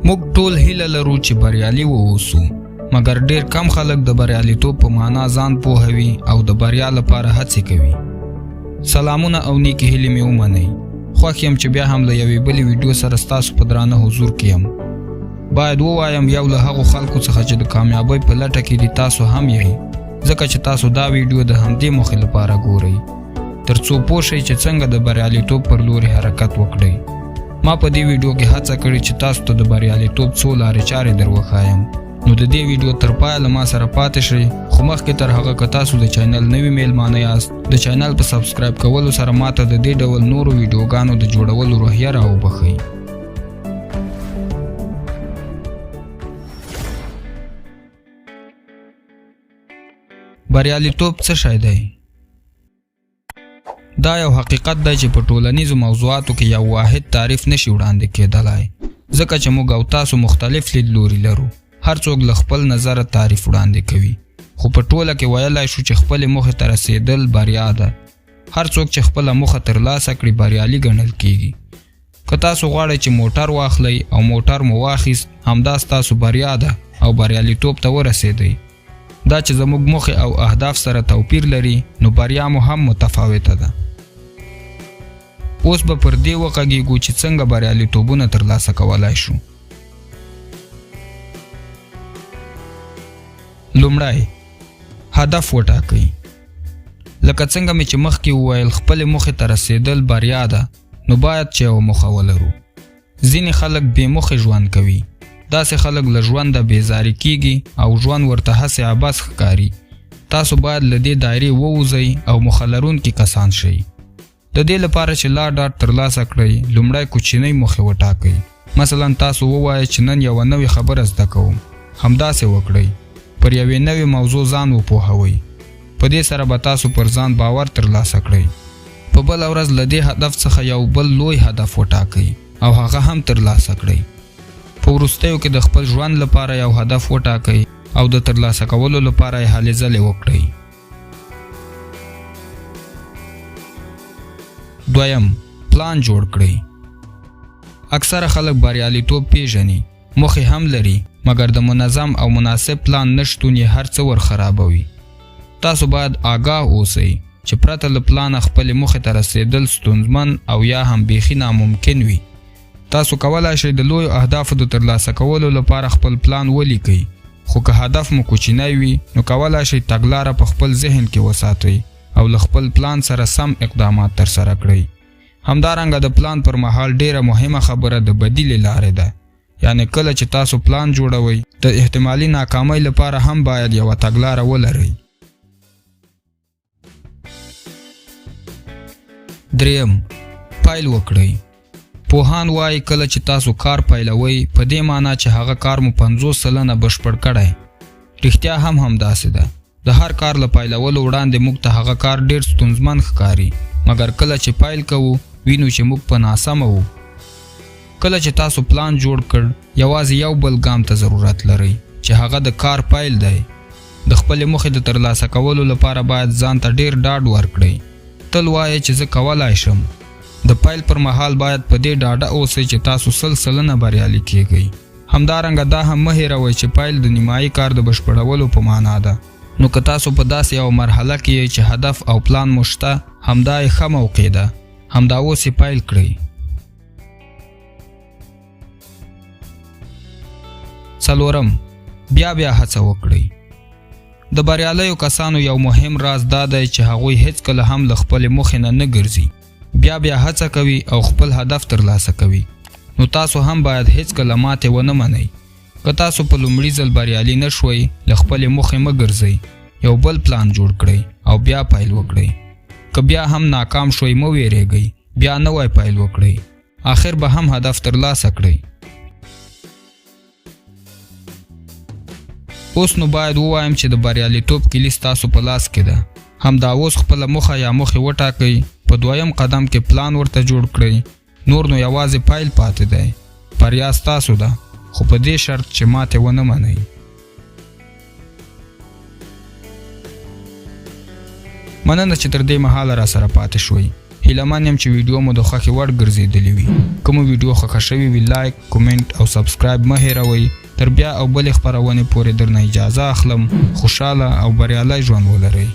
موږ ټول هیله لرو چې بریالي واوسو، مګر ډیر کم خلک د بریالیتوب په معنا ځان پوهوي او د بریا لپاره هڅې کوي. سلامونه او نیکې هیلې مې ومنئ. خوښ یم چې بیا هم له یوې بلې ویډیو سره ستاسو په درانه حضور کې یم. باید ووایم یو له هغو خلکو څخه چې د کامیابۍ په لټه کې دي تاسو هم یئ، ځکه چې تاسو دا ویډیو د همدې موخې لپاره ګورئ، ترڅو پوه شئ چې څنګه د بریالیتوب پر لوري حرکت وکړئ. ما په دې ویډیو کې هڅه کړې چې تاسو ته د بریالیتوب څو لارې چارې در وښایم، نو د دې ویډیو تر پایه له ما سره پاتې شئ. خو مخکې تر هغه که تاسو د چینل نوي میلمانه یاست، د چینل په subscribe کولو سره ماته د دې ډول نورو ویډیوګانو د جوړولو روحیه راوبښئ. بریالیتوب څه شی دی؟ دا یو حقیقت دی چې په ټولنیزو موضوعاتو کې یو واحد تعریف نشي وړاندې کېدلای، ځکه چې موږ او تاسو مختلف لیدلوري لرو. هر څوک له خپل نظره تعریف وړاندې کوي، خو په ټوله کې ویلای شو چې خپلې موخې ته رسېدل بریا ده. هر څوک چې خپله موخه ترلاسه کړي بریالي ګڼل کیږي. که تاسو غواړئ چې موټر واخلئ او موټر مو واخیست، همدا ستاسو بریا ده او بریالیتوب ته ورسېدئ. دا چې زموږ موخې او اهداف سره توپیر لري، نو بریا مو هم متفاوته ده. اوس به پر دې وغږیږو چې څنګه بریالیتوبونه ترلاسه کولای شو. لومړی، هدف وټاکئ. لکه څنګه مې چې مخکې وویل، خپلې موخې ته رسېدل بریا ده، نو باید چې یوه موخه ولرو. ځینې خلک بې موخې ژوند کوي. داسې خلک له ژونده بېزاري کیږي او ژوند ورته هسې عبث ښکاري. تاسو باید له دې دایرې ووځئ او موخه لرونکي کسان شئ. د دې لپاره چې لا ډاډ ترلاسه کړئ، لومړی کوچنۍ موخې وټاکئ. مثلا تاسو ووایئ چې نن یوه نوې خبره زده کوم، همداسې وکړئ. پر یوې نوې موضوع ځان وپوهوئ. په دې سره به تاسو پر ځان باور ترلاسه کړئ. په بله ورځ له دې هدف څخه یو بل لوی هدف وټاکئ او هغه هم ترلاسه کړئ. په وروستیو کې د خپل ژوند لپاره یو هدف وټاکئ او د ترلاسه کولو لپاره یې هلې ځلې وکړئ. دویم، پلان جوړ کړئ. اکثره خلک بریالیتوب پیژني، موخې هم لري، مګر د منظم او مناسب پلان نشتون یې هر څه ورخرابوي. تاسو باید آګاه اوسئ چې پرته له پلانه خپلې موخې ته رسېدل ستونزمن او یا هم بیخي ناممکن وي. تاسو کولای شئ د لویو اهدافو د ترلاسه کولو لپاره خپل پلان ولیکئ، خو که هدف مو کوچنی وي، نو کولای شئ تګلاره په خپل ذهن کې وساتئ او له خپل پلان سره سم اقدامات ترسره کړئ. همدارنګه د پلان پر مهال ډیره مهمه خبره د بدیلې لارې ده، یعنې کله چې تاسو پلان جوړوئ، د احتمالي ناکامۍ لپاره هم باید یوه تګلاره ولرئ. دریم، پیل وکړئ. پوهان وایي کله چې تاسو کار پیلوئ، په دې معنا چې هغه کار مو 50% بشپړ کړی. رښتیا هم همداسې ده. د هر کار له پیلولو وړاندې موږ ته هغه کار ډیر ستونزمن ښکاري، مګر کله چې پیل کوو وینو چې موږ په ناسمه وو. کله چې تاسو پلان جوړ کړ، یوازې یو بل ګام ته ضرورت لرئ چې هغه د کار پیل دی. د خپلې موخې د ترلاسه کولو لپاره باید ځان ته ډیر ډاډ ورکړئ. تل وایئ چې زه کولای شم. د پیل پر مهال باید په دې ډاډه اوسئ چې تاسو 100% بریالي کیږئ. همدارنګه دا هم مه هېروئ چې پیل د نیمایي کار د بشپړولو په معنا ده. نو که تاسو په داسې یوه مرحله کې یئ چې هدف او پلان مو شته، همدا یې ښه موقع ده. همدا اوس یې پیل کړئ. څلورم، بیا بیا هڅه وکړئ. د بریالیو کسانو یو مهم راز دا دی چې هغوی هیڅکله هم له خپلې موخې نه نه ګرځي، بیا بیا هڅه کوي او خپل هدف ترلاسه کوي. نو تاسو هم باید هیڅکله ماتې ونه منئ. که تاسو په لومړي ځل بریالي نه شوئ، له خپلې موخې مه ګرځئ، یو بل پلان جوړ کړئ او بیا پیل وکړئ. که بیا هم ناکام شوئ، مه ویرېږئ، بیا نوی پیل وکړئ. آخر به هم هدف ترلاسه کړئ. اوس نو باید ووایم چې د بریالیتوب کیلي ستاسو په لاس کې ده. همدا اوس خپله موخه یا موخې وټاکئ، په دویم قدم کې پلان ورته جوړ کړئ. نور نو یوازې پیل پاتې دی. بریا ستاسو ده، خو په دې شرط چې ماتې ونه منئ. مننه چې تر دې مهاله را سره پاتې شوئ. هیله من یم چې ویډیو مو د خوښې وړ ګرځېدلې وي. که مو ویډیو خوښه شوې وي لایک، کومنټ او سبسکرایب مه هېروئ. تر بیا او بلې خپرونې پورې درنه اجازه اخلم. خوشاله او بریالی ژوند ولرئ.